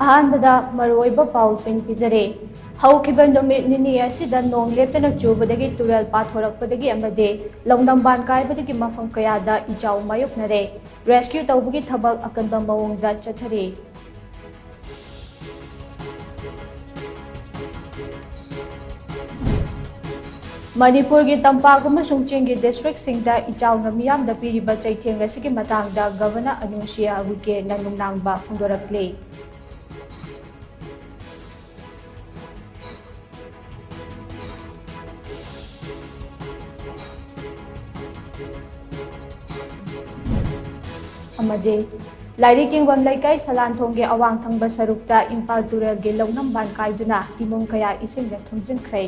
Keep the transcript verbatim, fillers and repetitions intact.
ꯑꯍꯥꯟꯕꯗ ꯃꯔꯨꯑꯣꯏꯕ ꯄꯥꯎꯁꯤꯡ ꯄꯤꯖꯔꯦ꯫ ꯍꯧꯈꯤꯕ ꯅꯨꯃꯤꯠ ꯅꯤꯅꯤ ꯑꯁꯤꯗ ꯅꯣꯡ ꯂꯦꯞꯇꯅ ꯆꯨꯕꯗꯒꯤ ꯇꯨꯔꯦꯜ ꯄꯥꯊꯣꯔꯛꯄꯗꯒꯤ ꯑꯃꯗꯤ ꯂꯧꯅꯝꯕꯥꯟ ꯀꯥꯏꯕꯗꯒꯤ ꯃꯐꯝ ꯀꯌꯥꯗ ꯏꯆꯥꯎ ꯃꯥꯌꯣꯛꯅꯔꯦ꯫ Rescue ꯇꯧꯕꯒꯤ ꯊꯕꯛ ꯑꯀꯟꯕ ꯃꯑꯣꯡꯗ ꯆꯠꯊꯔꯤ꯫ ꯃꯅꯤꯄꯨꯔꯒꯤ ꯇꯝꯄꯥꯛ ꯑꯃꯁꯨꯡ ꯆꯤꯡꯒꯤ districtꯁꯤꯡꯗ ꯏꯆꯥꯎꯅ ꯃꯤꯌꯥꯝꯗ ꯄꯤꯔꯤꯕ ꯆꯩꯊꯦꯡ ꯑꯁꯤꯒꯤ ꯃꯇꯥꯡꯗ Governor ꯑꯅꯨꯁꯨꯏꯌꯥ ꯎꯏꯀꯦꯅ ꯅꯨꯡꯅꯥꯡꯕ ꯐꯣꯡꯗꯣꯔꯛꯂꯤ꯫ ꯑꯃꯗꯤ ꯂꯥꯏꯔꯤꯛ ꯌꯦꯡꯐꯝ ꯂꯩꯀꯥꯏ ꯁꯂꯥꯟꯊꯣꯡꯒꯤ ꯑꯋꯥꯡ ꯊꯪꯕ ꯁꯔꯨꯛꯇ ꯏꯝꯐꯥꯜ ꯇꯨꯔꯦꯜꯒꯤ ꯂꯧꯅꯝꯕꯥꯟ ꯀꯥꯏꯗꯨꯅ ꯏꯃꯨꯡ ꯀꯌꯥ ꯏꯁꯤꯡꯗ ꯊꯨꯝꯖꯤꯟꯈ꯭ꯔꯦ꯫